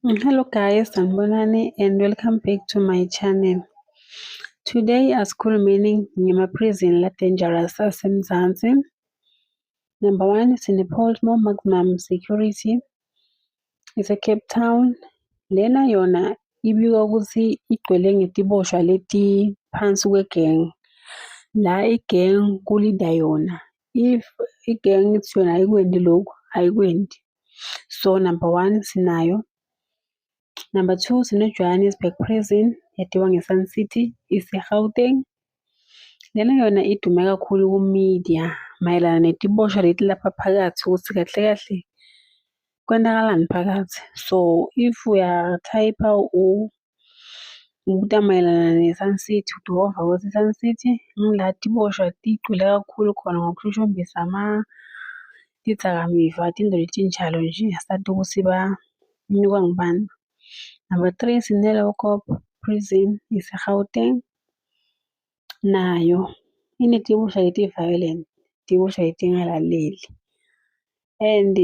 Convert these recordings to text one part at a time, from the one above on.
Hello guys, sanibonani and welcome back to my channel. Today asikhulumeni ngema-prison la-dangerous aseMzansi. Number one, sine-Pollsmoor Maximum Security, ise-Cape Town. Lena yona ibikwa ukuthi igcwele ngetiboshwa leti phansi kwe-gang. La i-gang ku-lead-a yona. If i-gang ithi yona ayikwendi lokhu, ayikwendi. So number one sinayo. Number two, sine-Johannesburg Prison, yatiwa nge-Sun City, ise-Gauteng. Lena yona idume kakhulu ku-media mayelana netiboshwa leti lapha phakathi ukuthi kahle kahle kwenzakalani phakathi. So if uya-type-a ubuta mayelana ne-Sun City, utova ukuthi i-Sun City ngila tiboshwa tigcwele kakhulu khona ngokushushumbisa tidzakamiva, tintfo letinjalo nje, asati ukuthi banikwa ngubani. Number three, sine-Leeuwkop Prison, ise-Gauteng. Nayo inetiboshwa leti-violent, tiboshwa letingalaleli and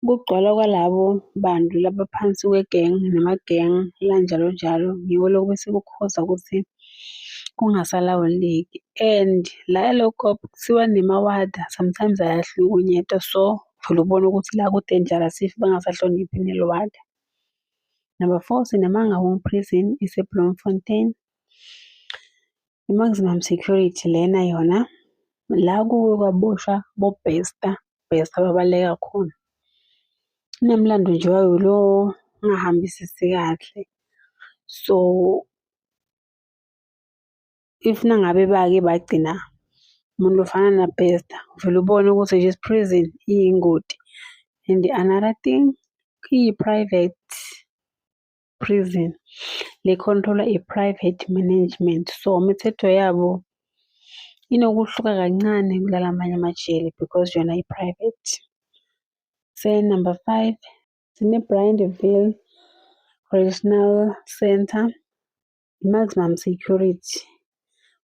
kugcwala kwalabo bantu labaphansi kwe-gang nema-gang lanjalo njalo ngiko lokubese ku-cause-a ukuthi kungasalawuleki and la eLeeuwkop kuthiwa nemawada sometimes ayahlukunyetwa, so uthola ubone ukuthi la ku-dangerous if bangasahloniphi neliwada. Number four, sine-Mangaung Prison, ise-Bloemfontein. I-maximum security lena yona la kuke kwaboshwa bo-Bester, Bester babaleka khona. Inemlando nje wayo lo ongahambisisi kahle. So if nangabe bake bagcina umuntu ofana na-Bester, uvele ubone ukuthi nje prison iyingoti. And another thing, iyi-private prison le-control-wa i-private management. So imithetho yabo inokuhluka kancane kulalamanye amajele because yona i-private. Number five, sine-Bridgeville Correctional Centre, maximum security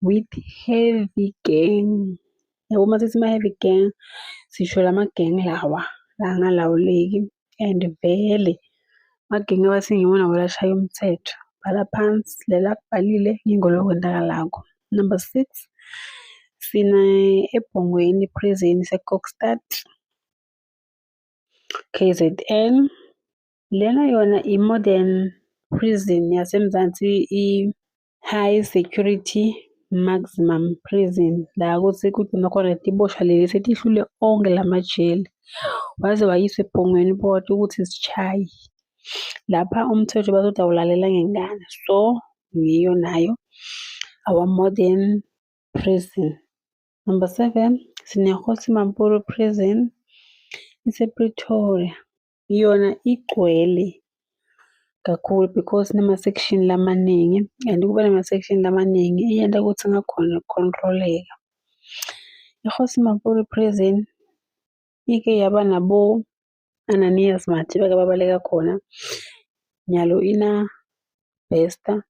with heavy gang. Yabo masithi ma-heavy gang, sisho lama-gang lawa la angalawuleki and vele amagenge abathi ngiwona vele ashaya umthetho. Bhala phansi lela akubhalile yingo lokwenzakalako. Number six, sine eBhongweni Prison ise-Kokstad, KZN. Lena yona i-modern prison yaseMzansi, i-high security maximum prison la kuthi kugcinwa khona tiboshwa leli setihlule onke lamajele. Waze wayiswa eBhongweni boti ukuthi sishaye. Lapha umthetho bazothi awulalela ngenkani, so ngiyo nayo our modern prison. Number seven, sine-Kgosi Mampuru Prison, ise-Pretoria. Yona igcwele kakhulu because inama-section lamaningi and ukuba nama-section lamaningi iyenta ukuthi ingakhoni uku-control-eka. I-Kgosi Mampuru Prison ike yaba nabo Ananias Mathe bake babaleka khona. Nyalo ina Bester.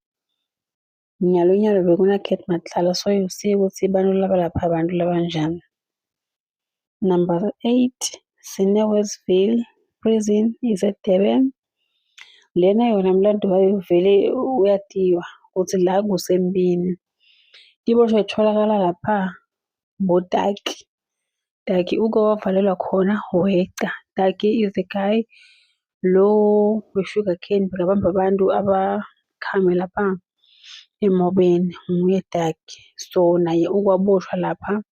Nyalo nyalo bekuna Cat Matlala, so you see ukuthi bantu laba lapha abantu labanjani. Number eight, sine-Westville Prison, ise-Durban. Lena yona mlando wayo vele uyatiwa ukuthi la kusempini. Tiboshwa y'tholakala lapha boTaki. Taki uke wavalelwa khona weca. Taki is the guy lo we-sugar cane bekabamba abantu abakhame lapha emobeni, nguye Taki. So naye uke waboshwa lapha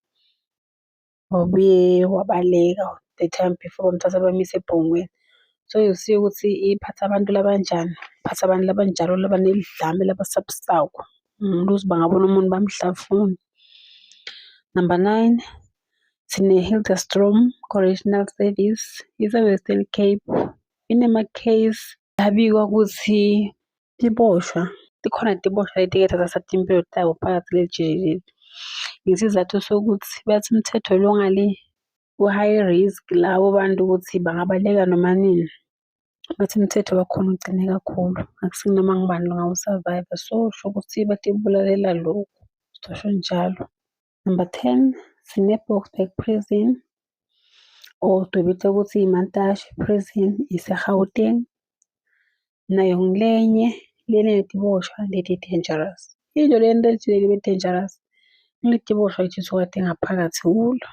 wabuye wabaleka the time before bamthatha bamuyisa eBhongweni. So you see ukuthi iphatha abantu labanjani, iphatha abantu labanjalo labanedlame labasabisako. Ukuthi bangabona umuntu bamhlafune. Number nine, sine-Helderstroom Correctional Service, ise-Western Cape. Inema-case abikwa ukuthi tiboshwa, tikhona tiboshwa letike tathatha timphilo tabo phakathi kuleli jele leli. Ngesizathu sokuthi bathi umthetho lo ngale ku-high risk labo bantu ukuthi bangabaleka noma nini. Bathi umthetho wakhona uqine kakhulu, akusiyo noma ngubani ongawu-survive-a. So sho ukuthi batibulalela lokhu, sitosho njalo. Number 10, sine-Boksburg Prison or tobita ukuthi i-Mantashe Prison, ise-Gauteng. Nayo ngilenye lena yetiboshwa leti-dangerous. Into leyenta lijele libe dangerous nguletiboshwa letisuka tingaphakathi kulo.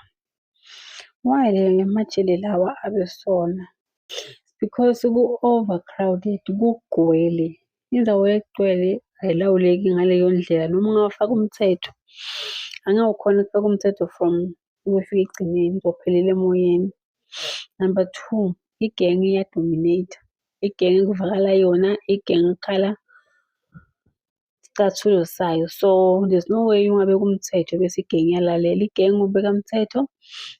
Why lamajele lawa abe sona? Because ku-overcrowded, kugqwele. Indzawo legcwele ayilawuleki ngaleyo ndlela noma ungawufaka umtsetfo, angeke ukhone kufaka umtsetfo from uyofika ekugcineni uzophelela emoyeni. Number two, igenge iya-dominate-a, igenge kuvakala yona, igenge kukhala sicathulo sayo. So there's no way ungabeka umthetho bese igenge iyalalela. Igenge ubeka umthetho,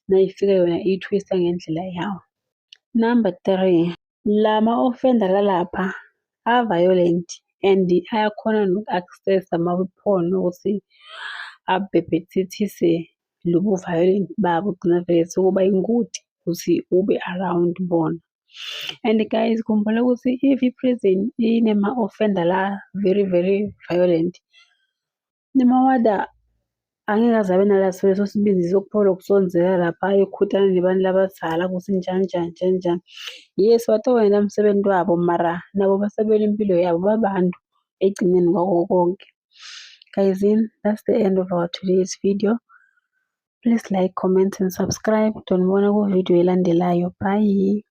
nayifika yona iyi-twist-a ngendlela yawo. Number three, lama-offender lalapha a-violent and ayakhona noku-access-a ama-weapon ukuthi abhebhethithise lobu violent babo kugcina vele sekuba ingoti ukuthi ube around bona. And guys, khumbula ukuthi if i-prison inema-offender la very very violent, nama-warder angeke aze abe nalaso leso sibindi sokuphola ukusondzela lapha ayokhutana nebantu labadzala ukuthi njani njani njani njani. Yes, batowenta umsebenzi wabo mara nabo basabela impilo yabo babantu ekugcineni kwako konke. Guys, that's the end of our today's video. Please like, comment and subscribe. Tonibona ku-video elandelayo. Bye.